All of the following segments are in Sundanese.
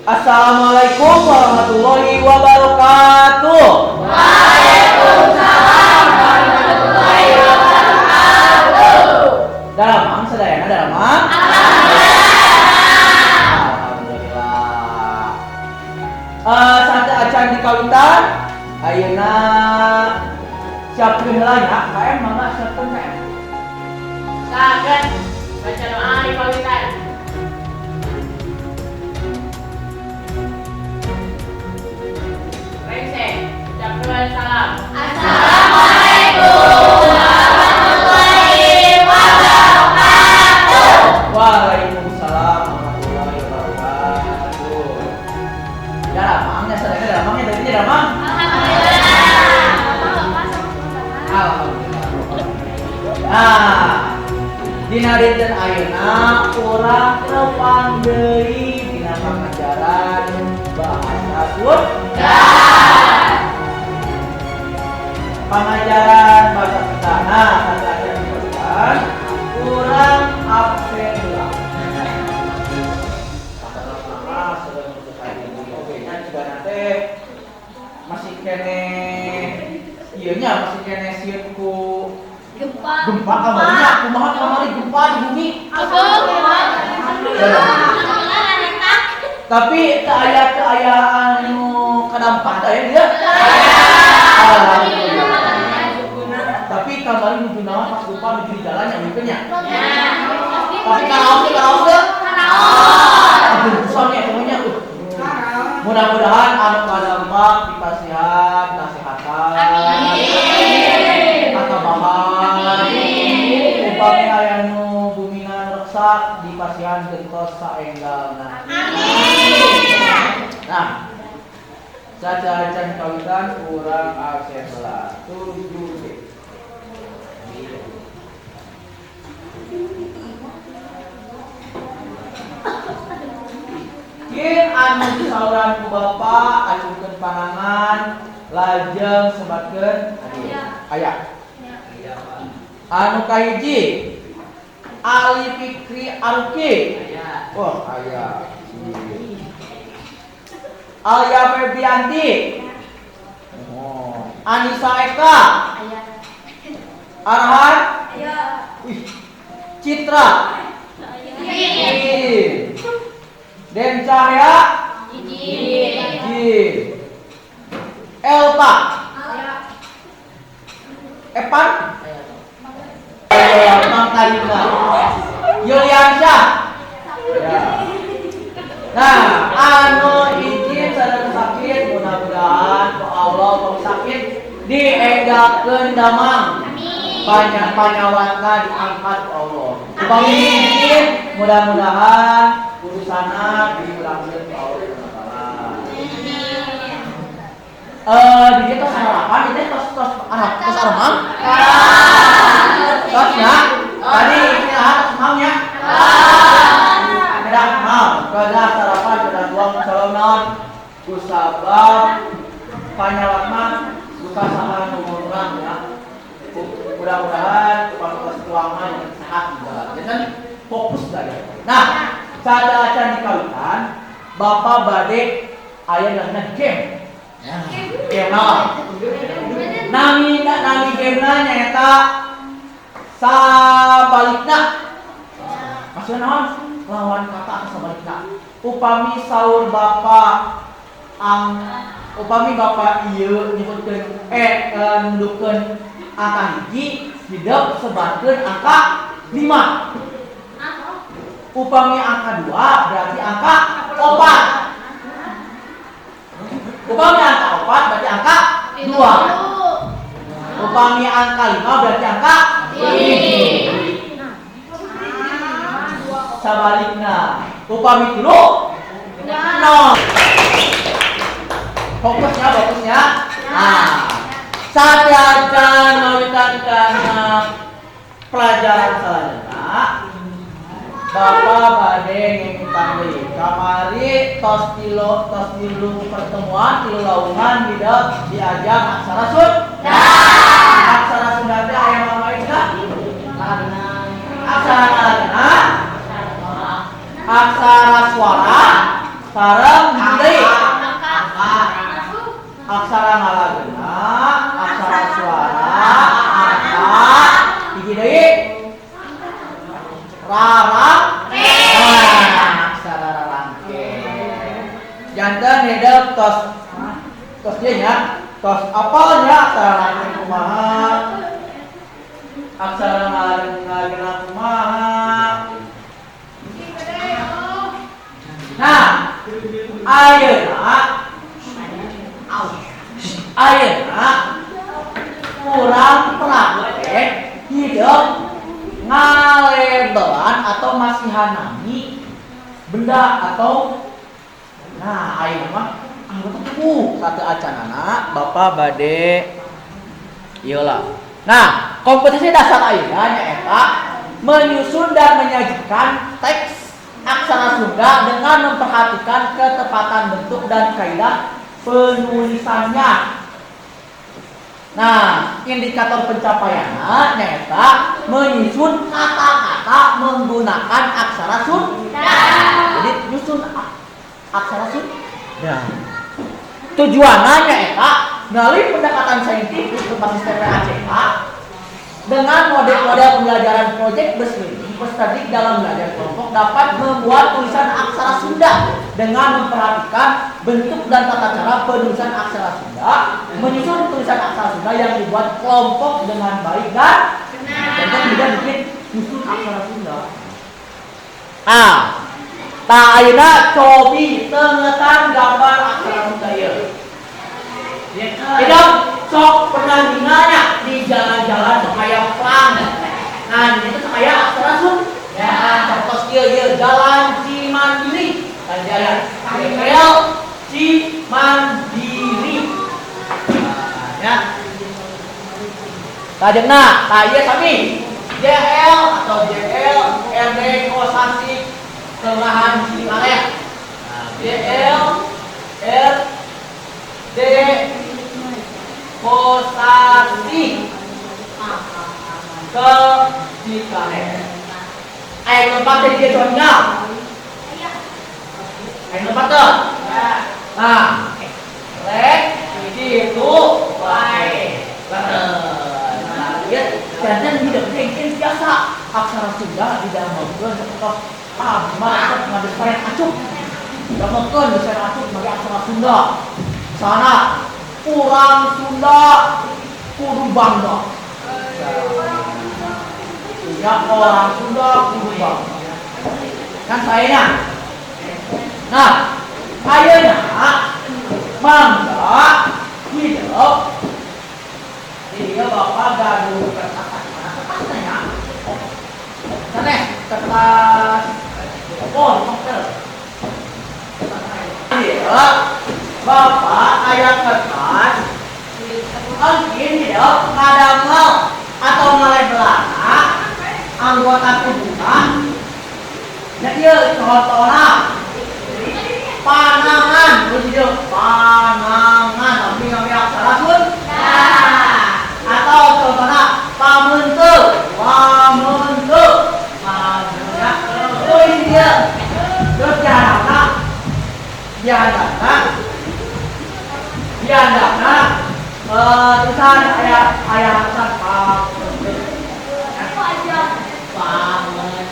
Assalamualaikum warahmatullahi wabarakatuh. Waalaikumsalam warahmatullahi wabarakatuh. Daramang sadayana, daramang? Alhamdulillah. Sateuacan dikawitan, ayeuna siapkeun heula nya, KM, mangga siapkeun KM. Saged baca doa di kawitan. Rengse, ucapkan salam. Assalamualaikum warahmatullahi wabarakatuh. Waalaikumsalam warahmatullahi wabarakatuh. Daramang nya sadayana, daramang nya tadi, daramang? Alhamdulillah. Alhamdulillah. Nah, dina dinten ayeuna urang tepang deui dina pangajaran bahasa Sunda. Pangajaran bahasa Sunda. Nah, sateuacan dikawitan, urang absen heula. Oke, nya juga nanti masih keneh ieu nya, masih keneh sieun ku Gempa. Gempa kamari nya. Kumaha kamari gempa di bumi? Alhamdulillah. Tapi teu aya anu kadampak teh aya dia. Alhamdulillah. Tapi kamari nuju naon pas gempa, nuju di jalan nya mungkin nya. Tapi karaos teh, karaos teh? Aduh, pisan nya pokoknya. Mudah-mudahan anu kadampak dipasihan kesehatan. Katabahan. Upami aya nu bumina reksak, dipasihan gentos saenggalna. Nah, sateuacan kawitan, urang absen heula. 7 D. Kin anu disauran ku Bapak, acungkeun panangan, lajeng sebatkeun aya. Anu kahiji, Ali Fikri Aruki. Oh, aya. Alia Febrianti. Oh. Anissa Eka. Arhan. Wih. Citra. Ih. Den Cahya. Ji. Elpa. Epan. Mangkalima. Yuliansyah. Ya. Nah, anu izin sadar sakit, mudah-mudahan ku Allah tong sakit dienggalkeun damang. Banyak panyawatna diangkat ku Allah. Upami izin, mudah-mudahan urusanna dimudahkeun ku Allah Subhanahu wa taala. Di dieu tos sarapan, ieu teh tos tos arah tos aremang. Tos nya. Tadi istirahat tos mau nya. Kedah mau, kedah sarapan, kedah tuang salam naon. Kusabab panyawat mah buka saha nu urang ya. Mudah-mudahan upami tos tuang mah yang sehat juga. Jangan fokus dah. Nah, sateuacan dikawitan, Bapak bade aya namina game. Ya, game naon? Nami nami gamena nyaeta sabalikna. Maksudnya naon? Lawan kata atau sabalikna. Upami saur Bapak ang upami Bapak ieu nyebutkeun nundukeun angka 1, hidep sebatkeun angka 5. Upami angka 2 berarti angka 4. Upami angka 4 berarti angka 2. Upami angka 5 berarti angka 1. Sabalikna. Upami 3 nol. Fokusnya, fokusnya. Nah, sateuacan ngawitan kana pelajaran selanjutnya, Bapak bade ngingetan deui. Kamari tos tilu pertemuan, tilu lawuhan hidep diajar aksara Sunda. Aksara Sunda teh aya mamaina? Aksara kalagena, aksara suara, sareng ngalagena, aksara suara, angka, hiji deui rara, aksara rarangke. Janten hidup tos tos ieu nya, tos apal nya aksara rarangke kumaha, aksara ngalagena kumaha. Nah, ayeuna ayeuna kurang praktek hidup ngalebelan atau masihanami benda atau nah ayeuna mah anggota tubuh satu acanana bapak bade ieu lah. Nah, kompetensi dasar ayeuna nyaeta menyusun dan menyajikan teks aksara Sunda dengan memperhatikan ketepatan bentuk dan kaidah penulisannya. Nah, indikator pencapaiannya nyaeta menyusun kata-kata menggunakan aksara Sunda. Jadi nyusun aksara Sunda. Tujuannya nyaeta melalui pendekatan saintifik berbasis TPACK dengan model-model pembelajaran project based learning, peserta didik dalam belajar kelompok dapat membuat tulisan aksara Sunda dengan memperhatikan bentuk dan tata cara penulisan aksara Sunda, menyusun tulisan aksara Sunda yang dibuat kelompok dengan baik dan benar. Kemudian bikin nyusun aksara Sunda. Ah, tah ayeuna cobi tengetan gambar aksara Sunda ieu. Tidak sok pernah ninganya di jalan-jalan sok aya plang. Nah, di situ sok aya aksara Sunda. Ya, contoh ieu ieu Jalan Cimandiri. Kan jalan JL Cimandiri. Nah, ya. Lajengna, tah ieu sami. JL atau JL RD Kosasi Kelurahan Cikaret. Nah, JL R D Kosasi ke Cikaret. Ayo tempat teh dia tinggal. Ayo tempat tuh. Nah, lek itu wae. Nah, ya jangan tidak mungkin biasa aksara Sunda di dalam mobil contoh ah gimana ngadesain acuk. Damelkeun desain acuk sebagai aksara Sunda. Sana urang Sunda kudu bangga. Ya orang Sunda kudu bangga. Kan sayanya. Nah, ayeuna mangga hidup ieu bapak gaduh kertas mana kertasnya ya? Sanes kertas oh dokter. Ieu bapak aya kertas mungkin hidup ngadamel atau ngalebelana anggota tubuhna. Nah ieu contohna panangan, terus hidup panangan, tapi ngambil aksara Sunda. Atau contohna pameunteuk, pameunteuk. Nah, ya. Tulis dia. Terus dihandapna, dihandapna, dihandapna tulisan aya aya tulisan pameunteuk. Pameunteuk.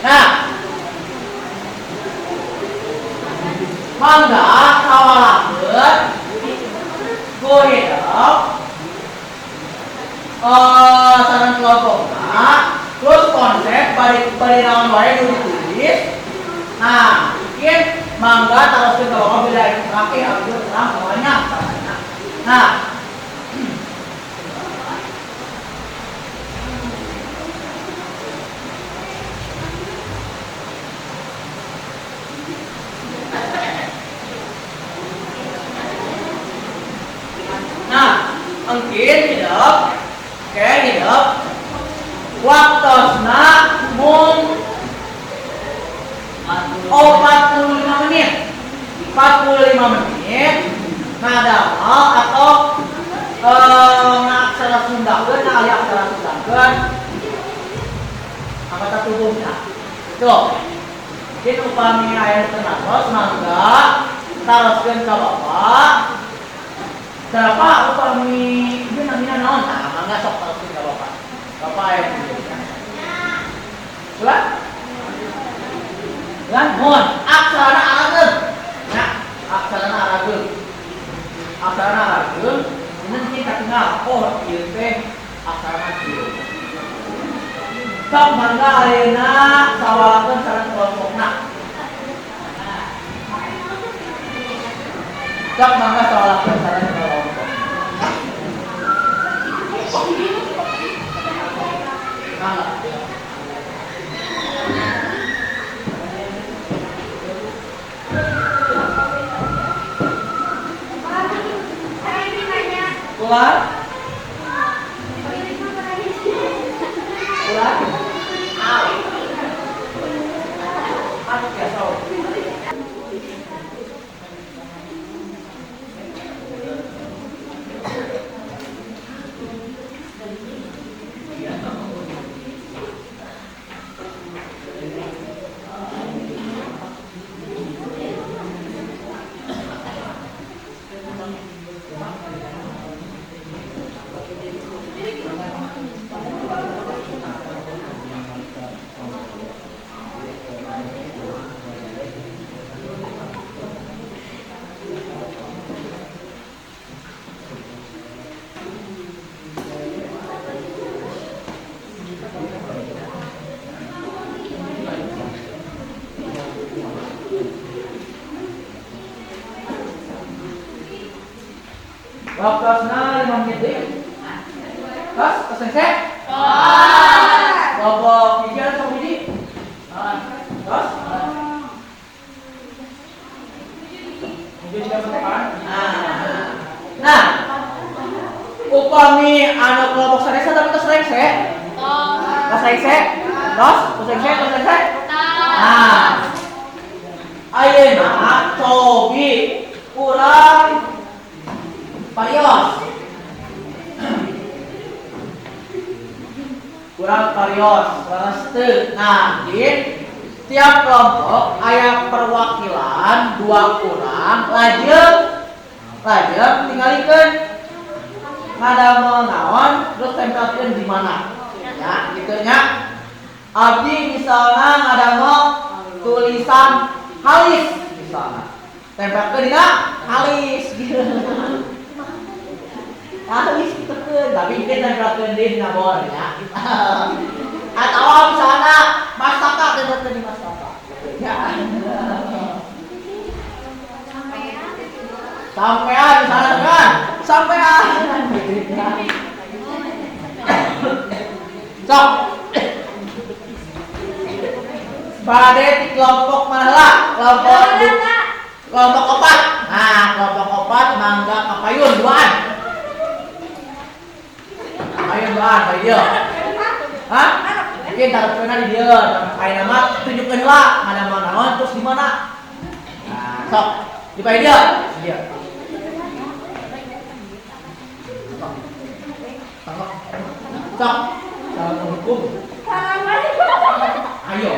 Nah, mangga kawalakeun ku hidup sareng kelompokna, terus konsep bari bari naon wae nu ditulis. Nah, mungkin mangga taroskeun ka bawah bila aya terakhir abdi terang semuanya. Nah, mungkin hidup, oke hidup. Waktosna mung 45 menit. 45 menit ngadamel atau ngaksara Sundakeun, ngalih aksara Sundakeun anggota tubuhnya. Tuh. Mungkin upami aya teu naros mangga taroskeun ka bapak. Kenapa upami ieu namina naon? Tah mangga sok taroskeun ka bapak. Bapak aya di dieu. Ulah? Lan mohon aksarana arageung. Nah, aksarana arageung. Aksarana arageung ini kita kenal, oh ieu teh aksarana kieu. Sok mangga ayeuna sawalakeun sareng kelompokna. Sok mangga sawalakeun sareng kelompok. Mangga. Keluar. Keluar. Aduh, biasa. Waktosna 5 menit deui. Tos, tos selesai? Tos. Kelompok hiji atau hiji? Tos. Hiji tidak bertekan. Nah, upami anu kelompok sanes tapi tos rengse. Tos. Tos rengse. Tos, tos rengse, tos rengse. Nah. Ayeuna cobi urang parios. Kurang parios, leres teu. Nah, jadi tiap kelompok aya perwakilan 2 orang lajeng tingalikeun ngadamel naon terus tempelkeun di mana. Ya, gitu nya. Abdi misalna ngadamel tulisan halis misalna. Tempelkeun dina halis gitu. Halis gitu kan, tapi mungkin tempelkeun di dina bor ya. Atau misalna mastaka tempelkeun di mastaka. Ya. Sampean misalna kan, sampean. Sok. Bade di kelompok mana lah? Kelompok opat. Nah, kelompok opat mangga kapayun duaan. Ayo doan, bae dieu. Hah? Mungkin taruhkeun di dieu, ayeuna mah tunjukkeun heula ngadamel naon terus di mana. Nah, sok di bae dieu. Dieu. Sok. Assalamualaikum. Assalamualaikum. Ayo.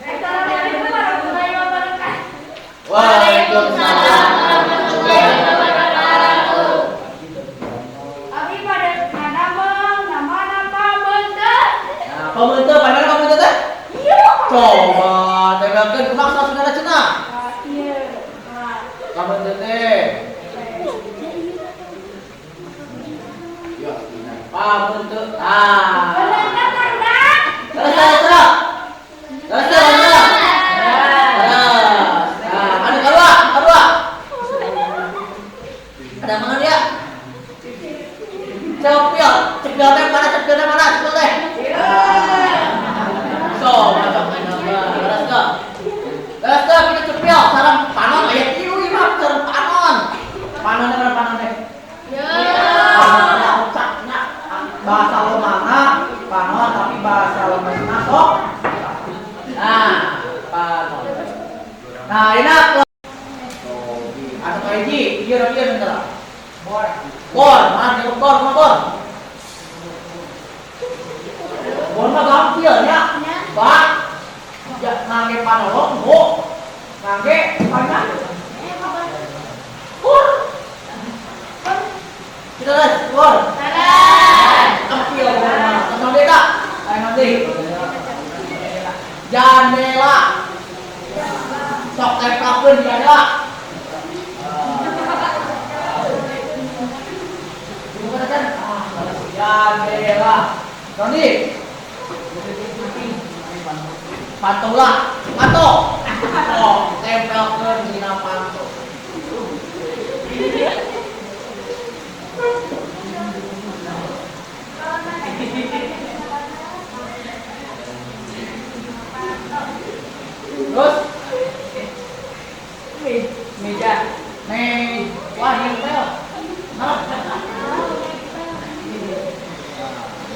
Assalamualaikum warahmatullahi wabarakatuh. Waalaikumsalam warahmatullahi wabarakatuh. Abi pada ngadamel namana pameuteuh. Nah, pameuteuh, mana pameuteuh teh? Iya. Coba tempelkeun kumaha saksuna cenah? Iya. Pameuteuh teh. Ya, pameuteuh. Ah. Terus, terus. Terus, terus. Nah, anu kedua, kedua. Ada mana dia? Cepil, cepil teh mana? Cepil teh mana? Cepil teh. So, masuk terus ke. Terus ke kita cepil, sareng panon aya tilu ieu mah sareng panon. Panon teh mana panon teh? Ya. Bahasa Romana Kahiji, ieu ieu bentar. Bor. Bor, mana bor, mah bor. Bor mah gampil nya. Pak. Ya ngangge panolong, bu. Ngangge panah. Bor. Kita lihat, bor. Gampil bor mah. Tenang deh, Kak. Ayo nanti. Jandela. Sok tempelkeun jandela. Jandela. Roni. Pantola, panto. Oh, tempelkeun dina panto. Terus meja. Wah, nempel.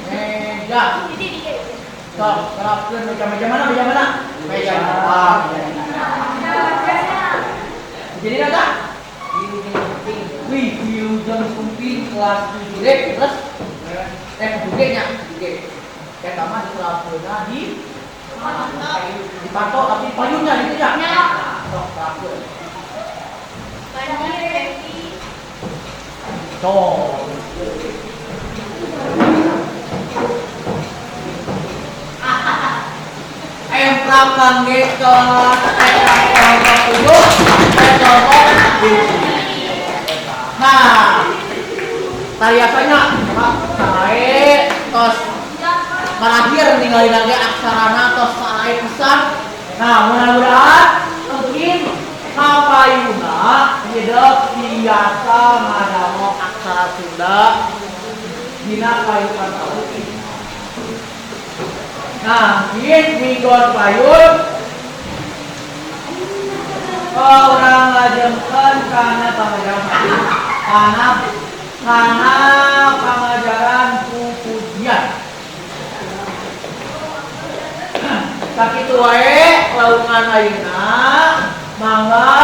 Meja. Sok, terapkeun meja mana? Meja mana? Meja mana? Jadi ada? Wih, wilujeng sumping kelas 7D terus 7G nya, 7G. Eta mah diterapkeunna di panto tapi payunnya gitu ya. Sok terapkeun. Sok. Emprak kangge kelas TK kelompok 7, kelompok 7. Nah, tariasannya Pak sae tos marakhir ninggalin lagi aksarana tos sae pisan. Nah, mudah-mudahan mungkin kapayuna hidup biasa ngadamel aksara Sunda dina payukan tahu. Nah, mungkin minggon payun orang ngajengkeun kana pangajaran hadis, kana pangajaran pupujian. Sakitu wae laungan ayeuna, mangga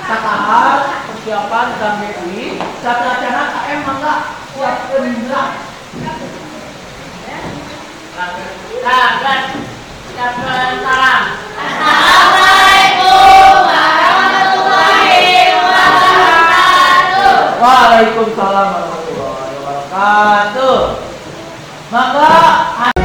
sakahar persiapan kangge uih, sateuacanna KM mangga siapkeun heula. Salam. Assalamualaikum warahmatullahi wabarakatuh. Waalaikumsalam warahmatullahi wabarakatuh. Mangga.